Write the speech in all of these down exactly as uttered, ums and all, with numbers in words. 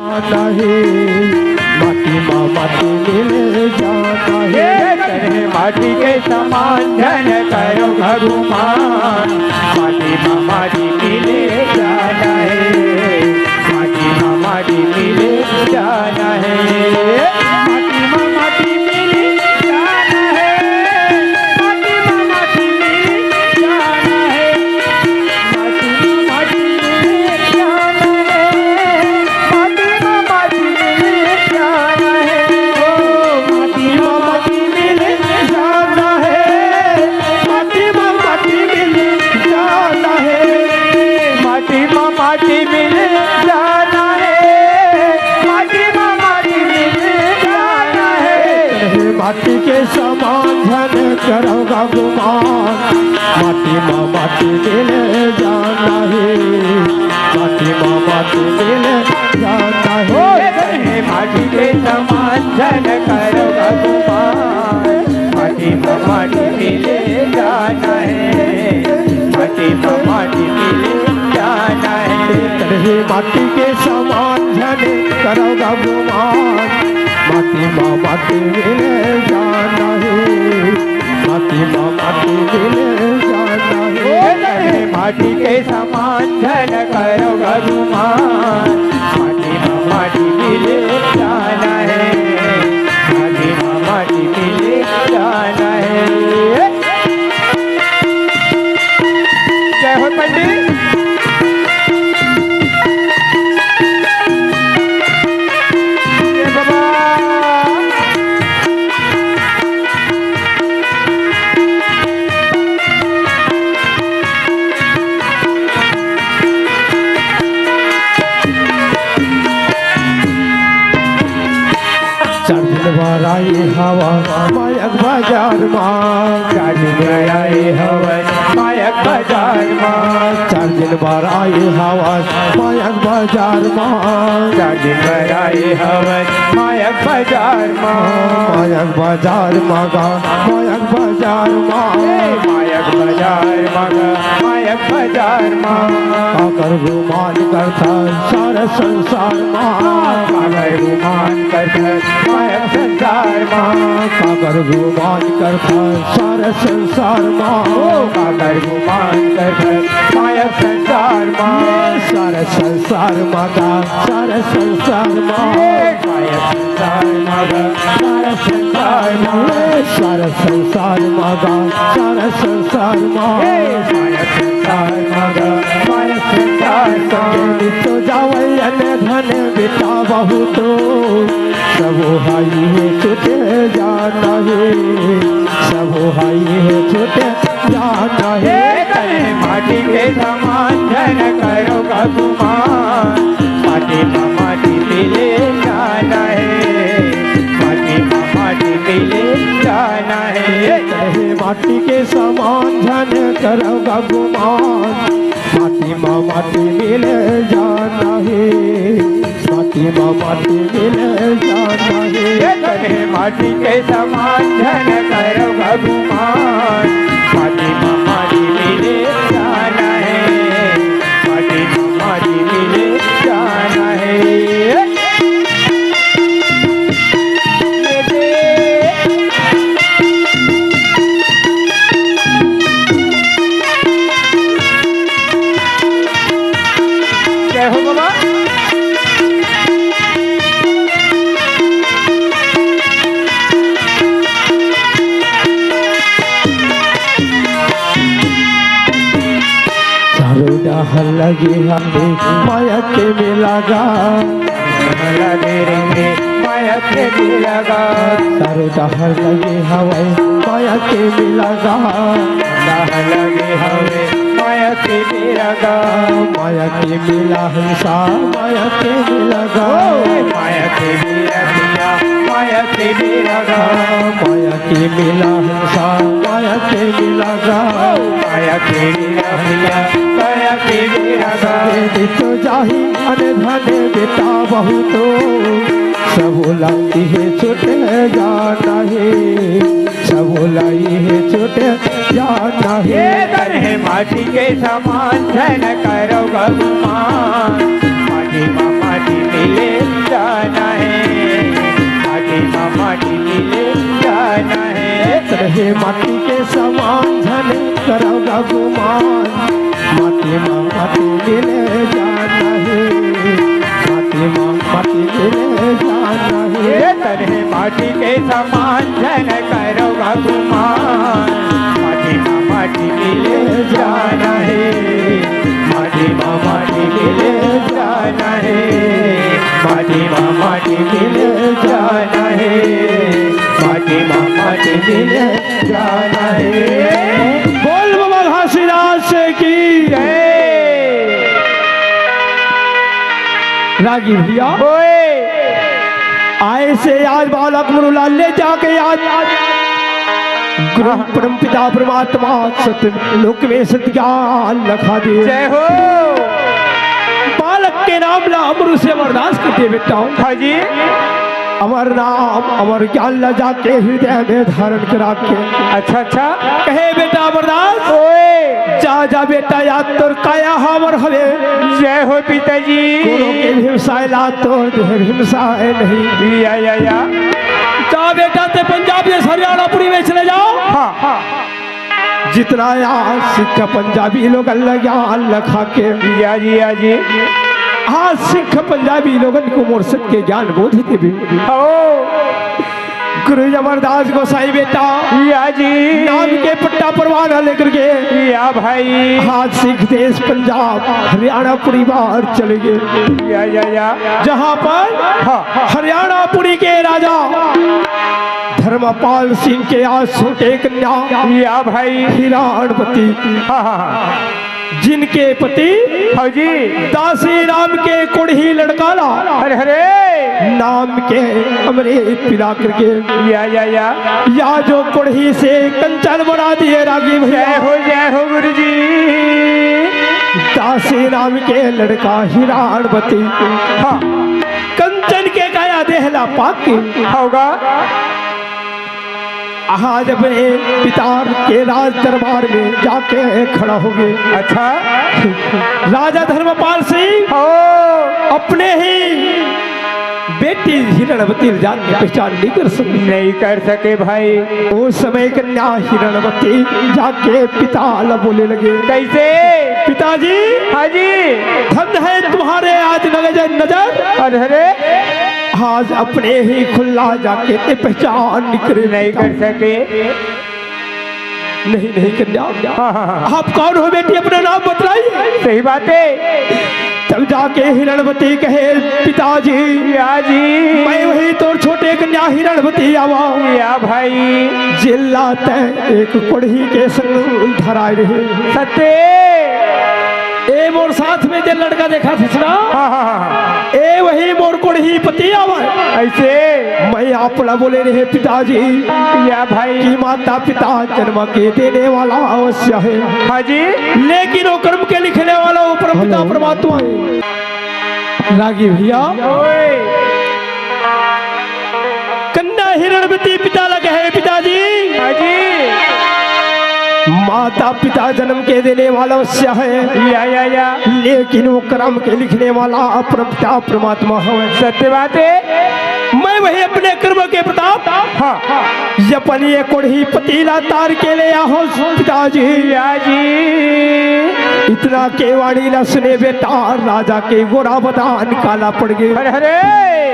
जाना हे, माटी मा माटी मिले जाना हे। हे तने माटी के समान झन करो गुमान, माटी मा माटी मिले जाना हे, माटी मा माटी मिले जाना हे, माटी मा माटी मिले जाना हे, माटी मा माटी मिले जाना हे। माटी मा माटी मिले जाना हे, माटी मा माटी मिले जाना हे, ओ, माटी मा माटी मिले जाना हे, माटी मा माटी मिले जाना हे, माटी मा माटी मिले जाना हे, माटी मा माटी मिले जाना हे। हे माटी के समान झन करव गा गुमान, माटी मा माटी मिले जाना हे, माटी मा माटी मिले जाना हे। हे माटी के समान झन करव गा गुमान, माटी मा माटी मिले जाना हे, माटी मा माटी मिले जाना हे। हे माटी के समान झन करव गा गुमान, माटी मा माटी मिले जाना हे, माटी मा माटी मिले जाना हे। ओ तने माटी के समान झन करव गा गुमान, माटी मा माटी मिले जाना हे, माटी मा माटी मिले जाना हे। जय हो पंडित। जय बाबा। चार दिन बर आए हवस मायक बाजार मा। चार दिन बर आए हवस मायक बाजार मा। चार दिन बर आए हवस मायक बाजार मा। चार दिन बर आए हवस मायक बाजार मा। मायक बाजार मा गा, मायक बाजार मा। ए, मायक बाजार मा गा, मायक बाजार मा। काकर गुमान करथस सारा संसार मा। काकर गुमान करथस मायक संसार मा। काकर गुमान करथस सारा संसार मा। ओ, काकर गुमान करथस मायक संसार मा। ए, सारा संसार मा गा, सारा संसार मा। ए, मायक संसार मा गा, सारा संसार मा। ए, सारा संसार मा गा, सारा संसार मा। ए, मायक संसार मा गा, मायक संसार मा। ए, तो जावै अन धन बिता बहुत, सबो हा इहे छूटे जाना हे, सबो हा इहे छूटे जाना हे। हे तने माटी के समान झन करव गा गुमान, माटी मा माटी मिले जाना हे, माटी मा माटी मिले जाना हे। हे माटी के समान झन करव गा गुमान, माटी मा माटी मिले जाना हे, माटी मा माटी मिले जाना हे। हे तने माटी के समान झन करव गा गुमान, माटी मा माटी मिले जाना हे, माटी मा माटी मिले जाना हे। जय हो बाबा। चारों डहर लगे हवे माया के मेला गा। लगे रहिथे माया के मेला गा। चारों डहर लगे हवे माया के मेला गा। डहर लगे हवे माया के मेला गा। माया के मेला हंसा, माया के मेला गा। ओ, माया के मेला भैया, माया के मेला गा। माया के मेला हंसा, माया के मेला गा। ओ, माया के मेला भैया, माया के मेला गा। दे तो जाही अन धन बेटा बहुत, सबो ला इहे छूटे जाना हे, सबो ला इहे छूटे जाना हे। हे तने माटी के समान झन करव गा गुमान, माटी मा माटी मिले हे माटी के समान झन करव गा गुमान, माटी मा माटी मिले जाना हे, माटी मा माटी मिले जाना हे। ए तन हे माटी के समान झन करव गा गुमान, माटी मा माटी मिले जाना हे, माटी मा माटी मिले जाना हे, माटी मा माटी मिले जाना हे, माटी मा माटी मिले जाना हे। बोल बाबा घासीदास की जय। रागी भैया, ओए। आए से आज बालक मुरुला ले जाके आज गुरु परम पिता परमात्मा सत्य लोक में सत ज्ञान लखा दे। जय हो। बालक के नाम ला अमरु से अमरदास कर दे बेटा। हाँ जी। अमर नाम अमर ज्ञान ला जाके हृदय में धारण करा के। अच्छा, अच्छा। कहे बेटा अमरदास, ओए। जा, जा बेटा, याद तोर काया हमर हवे। जय हो पिताजी। कोनो के भी हमसाय ला तोर देह भी हमसाय नहीं। या, या, या। जा बेटा, ते पंजाब देश हरियाणा पुरी में चले जाओ। हाँ, हाँ। जितना यहाँ सिख पंजाबी लोग अलग यहाँ लखा के। या जी, या जी। हाँ, सिख पंजाबी लोगन को मोर सत्य ज्ञान बोध देवे। हो। गुरु अमरदास गोसाई बेटा, या जी। नाम के पट्टा परवाना लेकर के, या भाई। हाँ, सिख देश पंजाब हरियाणा पुरी बार चले गए। या, या, या। जहाँ पर हाँ, हाँ। हरियाणा पुरी के राजा धर्मपाल सिंह के आज छोटे कन्या या भाई। हिराणपति, हाँ, हाँ, हाँ। जिनके पति हाँ जी। दासी नाम के कोढ़ी लड़का ला अरे, अरे। नाम के अमृत पिला करके या, या, या। या जो कोढ़ी से कंचन बना दिए रागी भैया। जय हो, जय हो गुरु जी। दासी नाम के लड़का हिराणपति हाँ। कंचन के काया देहला पाके होगा। आज अपने पिता के राज दरबार में जाके खड़ा हो गए। अच्छा। राजा धर्मपाल सिंह हो। अपने ही बेटी हिरणवती जान की पहचान नहीं कर सके। नहीं कर सके भाई। उस समय कन्या हिरणवती जाके पिता ला बोले लगे। कैसे? पिताजी। हाँ जी। धन है तुम्हारे आज नजर, नजर। अरे। आज अपने ही खुला जाके ते पहचान निकले। नहीं कर सके। नहीं, नहीं कन्या। हाँ, हाँ, हाँ। आप कौन हो बेटी, अपना नाम बतलाइए। सही बात है। तब जाके हिरणवती कहे, पिताजी, या जी। मैं वही तोर छोटे कन्या हिरणवती आवा। या भाई। जिल्ला तय एक कोढ़ी के संग धराए रहे। सत्य। ए मोर साथ में जे लड़का देखा थस ना, हाँ, हाँ, हाँ, हाँ। ए वही मोर कोढ़ी पति आवा। ऐसे। मैं आप ला बोले रहे पिताजी या भाई। कि माता पिता जन्म के देने वाला अवश्य है। हाँ जी। लेकिन वो कर्म के लिखने वाला वो परम पिता हेलो। परमात्मा है। रागी भैया। ओए। कन्या हिरणवती पिता ला कहे, पिताजी। हाँ जी। माता पिता जन्म के देने वाला अवश्य है। या, या, या। लेकिन वो कर्म के लिखने वाला परम पिता परमात्मा है। सत्य बात है। मैं वही अपने कर्म के प्रताप हाँ। ये अपन ये कोढ़ी पति ला तार के ले आहो पिताजी। या जी। इतना केवाड़ी ला सुने बेटा, राजा के गोरा बदान काला पड़ गए। अरे, अरे।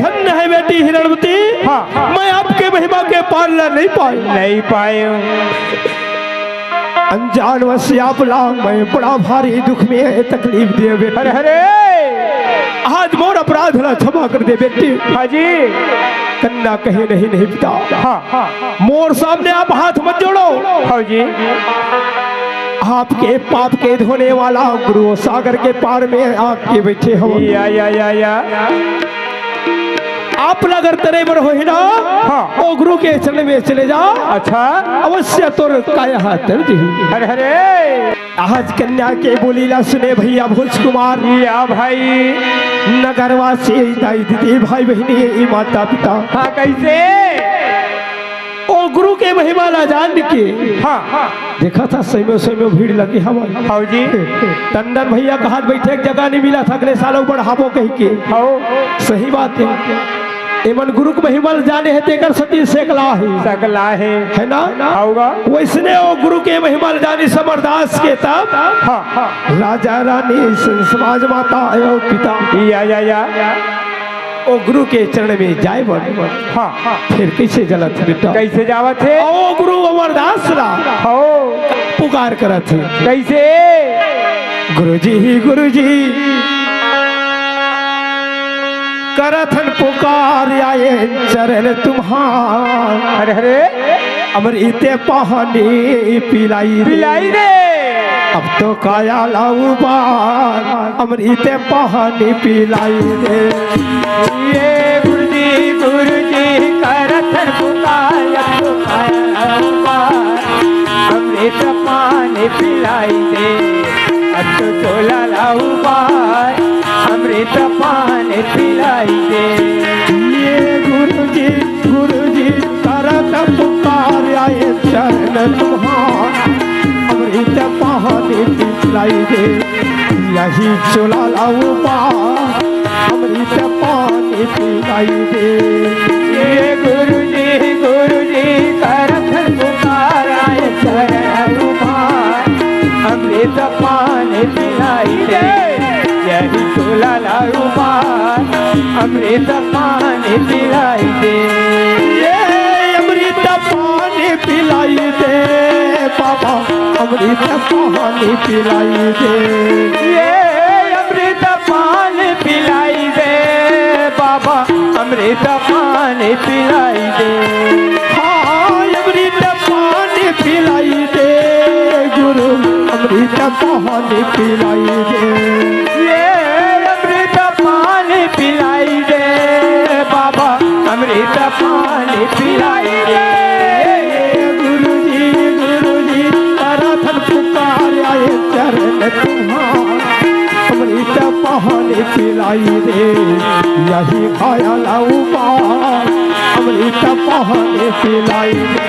धन्य है बेटी हिरणवती। हाँ। मैं आपके महिमा के पार ला नहीं पाए। नहीं पाए। अनजान वश आप ला मैं बड़ा भारी दुख में तकलीफ दे बेटी। अरे, अरे। आज मोर अपराध ला क्षमा कर दे बेटी। हाँ जी। कन्या कहे, नहीं, नहीं पिता। हाँ। मोर सामने आप हाथ मत जोड़ो। हाँ जी। आपके पाप के धोने वाला गुरु सागर के पार में आके बैठे हो। या, या, या, या। आप ला अगर तरे बर होही ना, हाँ। वो गुरु के चरण में चले जा। अच्छा। अवश्य तोर काया हाथ तर दिही। अरे, अरे। आज कन्या के बोली ला सुने भैया भोज कुमार। या भाई। नगरवासी दाई दीदी भाई बहिनी माता पिता। हाँ, कैसे? ओ गुरु के महिमा ला जान के। हाँ। देखा था सही में, सही में भीड़ लगे हवा। हाँ जी। टंडन भैया कहा बैठे एक जगह नहीं मिला था, अगले साल बढ़ाबो कह के। हाँ। सही बात है। एमन गुरु के महिमा ल जाने हे, तेकर सेती सकला हे। सकला हे। हे ना? हव गा। वइसने ओ गुरु के महिमा ल जानिस अमरदास के तब हाँ, हाँ। राजा रानी संत समाज माता अउ पिता। या, या, या। ओ गुरु के चरण में जाय बर हाँ, हाँ। फेर कइसे जलत हे बेटा? कइसे जावत हे? ओ गुरु अमरदास ला हव। पुकार करत हे। कइसे? गुरुजी, गुरुजी, करत हन पुकार आए चरण तुम्हार। अरे, अरे। अमृत पानी पिलाई दे। पिलाई दे। अब तो काया ला उबार, अमृत पानी पिलाई दे। ये गुरुजी, गुरुजी, करत हन पुकार, अब तो काया ला उबार, अमृत पानी पिलाई दे। अब तो चोला ला उबार, अमृत पानी पिलाई दे। ये गुरुजी, गुरुजी, करत पुकार आए चरण तुम्हार, अमृत पानी पिलाई दे। यही चोला ला उबार, अमृत पानी पिलाई दे। ये गुरुजी, गुरुजी, करत पुकार आए चरण तुम्हार, अमृत पानी पिलाई दे। यही चोला ला उबार, अमृत पानी पिलाई दे। ये अमृत पानी पिलाई दे बाबा, अमृत पानी पिलाई दे। ये अमृत पानी पिलाई दे बाबा, अमृत पानी पिलाई दे। हाँ, अमृत पानी पिलाई दे गुरु, अमृत पानी पिलाई दे। ये अमृत पानी पिलाई दे बाबा, अमृत पानी पिलाई दे। गुरुजी, गुरुजी, करत हन पुकार आए चरण तुम्हार, अमृत पानी पिलाई दे। यही काया ला उबार, अमृत पानी पिलाई दे।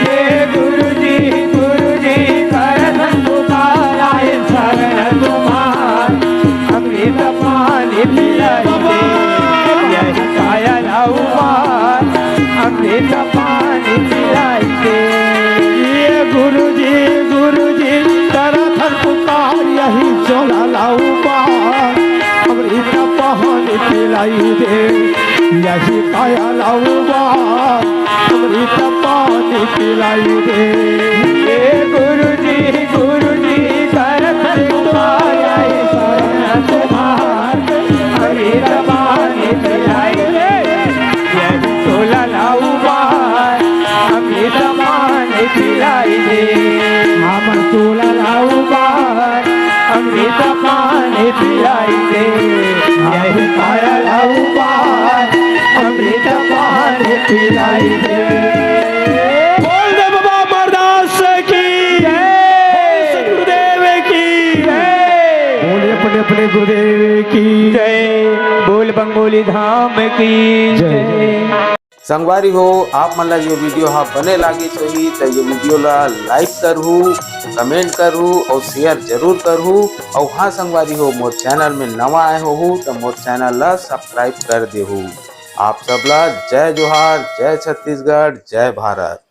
ये गुरुजी, गुरुजी, करत हन पुकार आए चरण तुम्हार, अमृत पानी पिलाई दे। यही काया ला उबार, अमृत पानी पिलाई दे। ये गुरुजी, गुरुजी, करत हन पुकार, यही चोला ला उबार, अमृत पानी पिलाई दे। यही काया ला उबार, अमृत पानी पिलाई दे। हे गुरुजी, गुरुजी, करत हन पुकार, आए शरण तुम्हार, अमृत पानी पिलाई दे। यही चोला ला उबार, अमृत पानी पिलाई दे। हम चोला ला उबार, अमृत पानी पिलाई दे। यही काया ला उबार, अमृत पानी पिलाई दे। बोल दे बाबा अमरदास की जय। बोल सतगुरुदेव की जय। बोल अपने अपने गुरुदेव की जय। बोल बंगोली धाम की जय। जय। संगवारी हो, आप मन ला ये video हा बने लागिस होही त ये video ला like करहू, comment करहू अउ share जरूर करहू। अउ हाँ संगवारी हो, मोर channel में नवा आए होहू त मोर channel ला subscribe कर देहू। आप सब ला जय जोहार, जय छत्तीसगढ़, जय भारत।